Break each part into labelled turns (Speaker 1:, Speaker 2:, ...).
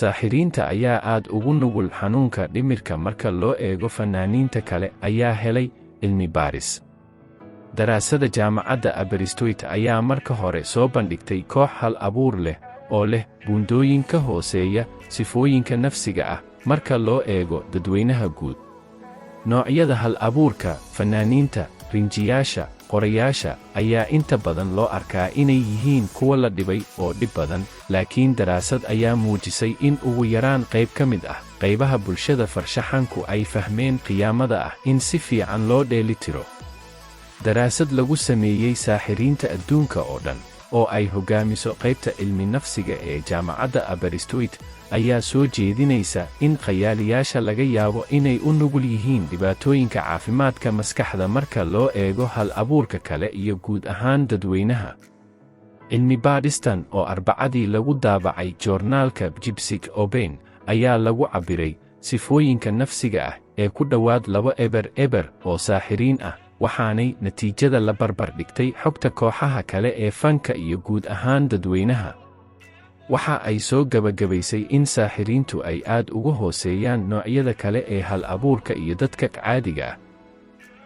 Speaker 1: Saaxiriinta ayaa aad ugu nugul xanuunka dhimirka marka loo eego fanaaniinta kale, ayaa helay cilmi baaris. Daraasada Jaamacadda Aberystwyth ayaa marka hore soo bandhigtay koox hal abuur leh oo leh buundooyin ka hooseeya sifooyinka nafsiga ah marka loo eego dadweynaha guud. Noocyada hal abuurka, fanaaniinta, rinjiyaasha, qorayaasha, ayaa inta badan loo arkaa inay yihiin kuwa la dhibay oo dhib badan, laakiin daraasad ayaa muujisay in ugu yaraan qayb ka mid ah qaybaha bulshada farshaxanku ay fahmeen qiyaamada ah in si fiican loo dheelitiro. Daraasad lagu sameeyey saaxiriinta adduunka oo dhan, oo ay hoggaamiso qaybta cilmi nafsiga ee Jaamacadda Aberystwyth, ayaa soo jeedinaysa in khayaaliyaasha laga yaabo inay u nugul yihiin dhibaatooyinka caafimaadka maskaxda marka loo eego hal abuurka kale iyo guud ahaan dadweynaha. Cilmi baadhistan oo Arbacadii lagu daabacay joornaalka Psych Open ayaa lagu cabbiray sifooyinka nafsiga ah ee ku dhowaad 200 oo saaxiriin ah, waxaanay natiijada la barbar dhigtay xogta kooxaha kale ee fanka iyo guud ahaan dadweynaha. Waxa ay soo gabagabaysay in saaxiriintu ay aad uga hooseeyaan noocyada kale ee hal abuurka iyo dadka caadiga ah.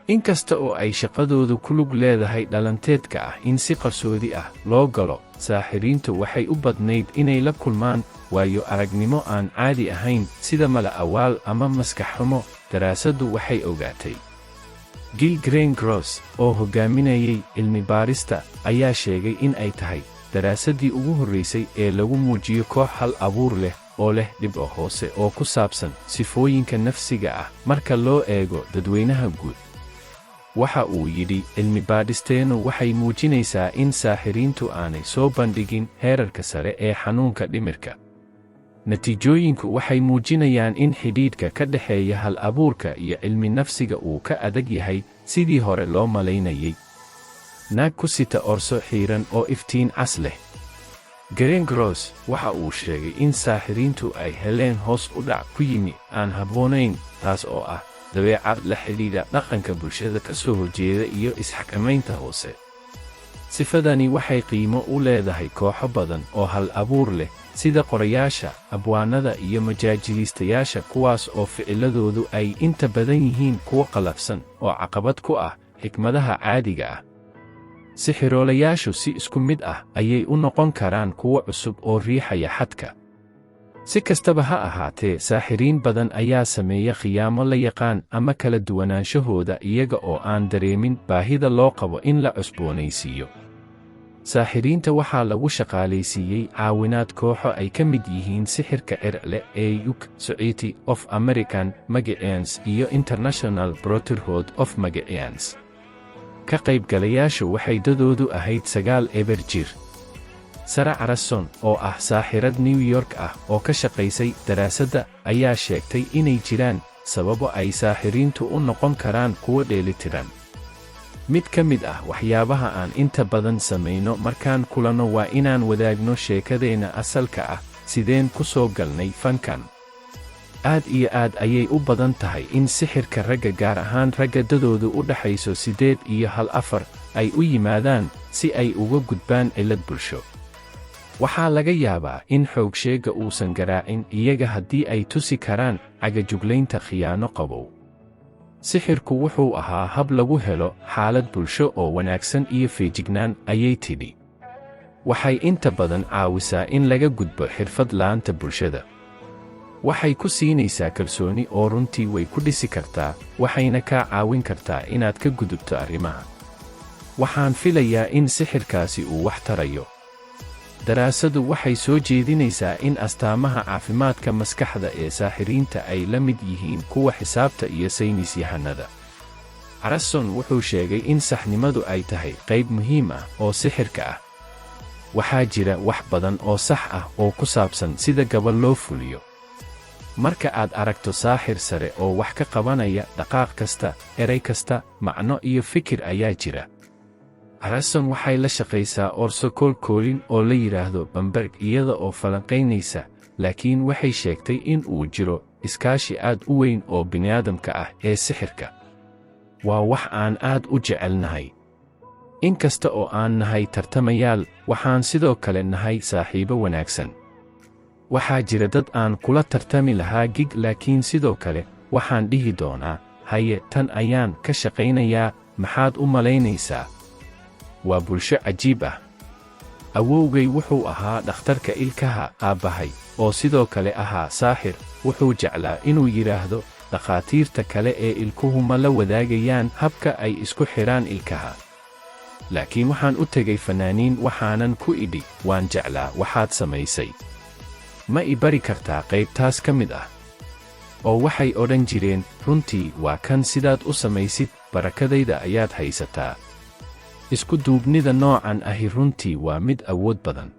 Speaker 1: Inkasta oo ay shaqadoodu ku lug leedahay dhalanteedka ah in si qarsoodi ah loo galo, saaxiriintu waxay u badnayd inay la kulmaan waayo aragnimo aan caadi ahayn, sida mala awaal ama maskax xumo, daraasaddu waxay ogaatay. Gil Greengross, oo hoggaaminayay cilmi baarista, ayaa sheegay in ay tahay daraasaddii ugu horraysay ee lagu muujiyo koox hal abuur leh oo leh dhibco hoose oo ku saabsan sifooyinka nafsiga ah marka loo eego dadweynaha guud. Waxa uu yidhi, "Cilmi baadhisteennu waxay muujinaysaa in saaxiriintu aanay soo bandhigin heerarka sare ee xanuunka dhimirka. Natiijooyinku waxay muujinayaan in xidhiidhka ka dhexeeya hal abuurka iyo cilmi nafsiga uu ka adag yahay sidii hore loo malaynayay." Naag ku sita orso xiiran oo iftiin cas leh. Greengross waxa uu sheegay in saaxiriintu ay heleen hoos u dhac ku yimi aan habboonayn, taas oo ah dabeecad la xidhiidha dhaqanka bulshada ka soo horjeeda iyo isxakamaynta hoose. Sifadani waxay qiimo u leedahay kooxo badan oo hal abuur leh, sida qorayaasha, abwaanada iyo majaajiliistayaasha, kuwaas oo ficiladoodu ay inta badan yihiin kuwo qalafsan oo caqabad ku ah xikmadaha caadiga ah. Sixiroolayaashu si isku mid ah ayay u noqon karaan kuwo cusub oo riixaya xadka. Si kastaba ha ahaatee, saaxiriin badan ayaa sameeya khiyaamo la yaqaan ama kala duwanaanshahooda iyaga oo aan dareemin baahida loo qabo in la cusboonaysiiyo. Saaxiriinta waxaa lagu shaqaalaysiiyey caawinaad kooxo ay ka mid yihiin sixirka circle ee UK, Society of American Magicians iyo International Brotherhood of Magicians. Ka qaybgalayaashu waxay dadoodu ahayd 9-0 jir. Sara Carason, oo ah saaxirad New York ah oo ka shaqaysay daraasadda, ayaa sheegtay inay jiraan sababo ay saaxiriintu u noqon karaan kuwo dheelitiran. "Mid ka mid ah waxyaabaha aan inta badan samayno markaan kulanno waa inaan wadaagno sheekadeenna asalka ah, sideen ku soo galnay fankan. Aad iyo aad ayay u badan tahay in sixirka ragga, gaar ahaan ragga dadoodu u dhaxayso 8 iyo 14, ay u yimaadaan si ay uga gudbaan cillad bulsho. Waxaa laga yaabaa in xoogsheegga uusan garaacin iyaga haddii ay tusi karaan cagajuglaynta khiyaano qabow. Sixirku wuxuu ahaa hab lagu helo xaalad bulsho oo wanaagsan iyo feejignaan," ayay tidhi. "Waxay inta badan caawisaa in laga gudbo xirfad la'aanta bulshada. Waxay ku siinaysaa kalsooni oo runtii way ku dhisi kartaa, waxayna kaa caawin kartaa inaad ka gudubto arrimaha. Waxaan filayaa in sixirkaasi uu wax tarayo." Daraasadu waxay soo jeedinaysaa in astaamaha caafimaadka maskaxda ee saaxiriinta ay la mid yihiin kuwa xisaabta iyo saynisyahanada. Carason wuxuu sheegay in saxnimadu ay tahay qayb muhiim ah oo sixirka ah. "Waxaa jira wax badan oo sax ah oo ku saabsan sida gabal loo fuliyo. Marka aad aragto saaxir sare oo wax ka qabanaya dhaqaaq kasta, eray kasta, macno iyo fikir ayaa jira." Carason waxay la shaqaysaa Orso Kolkolin oo la yidhaahdo Bamberg iyada oo falanqaynaysa, laakiin waxay sheegtay in uu jiro iskaashi aad u weyn oo bini'aadamka ah ee sixirka. "Waa wax aan aad u jecelnahay. In kasta oo aan nahay tartamayaal, waxaan sidoo kale nahay saaxiibo wanaagsan." Waxaa jira dad aan kula tartami lahaa gig, laakiin sidoo kale waxaan dhihi doonaa, 'Haye, tan ayaan ka shaqaynayaa, maxaad u malaynaysaa?' Waa bulsho cajiib ah. Awowgay wuxuu ahaa dhakhtarka ilkaha. Aabbahay, oo sidoo kale ahaa saaxir, wuxuu jeclaa inuu yidhaahdo, 'Dhakhaatiirta kale ee ilkuhu ma la wadaagayaan habka ay isku xidhaan ilkaha.' Laakiin waxaan u tegay fannaaniin, waxaanan ku idhi, 'Waan jeclaa waxaad samaysay. Ma i bari kartaa qaybtaas ka mid ah?' Oo waxay odhan jireen, 'Runtii, waa kan sidaad u samaysid, barakadayda ayaad haysataa.' Isku duubnida noocan ahi runtii waa mid awood badan."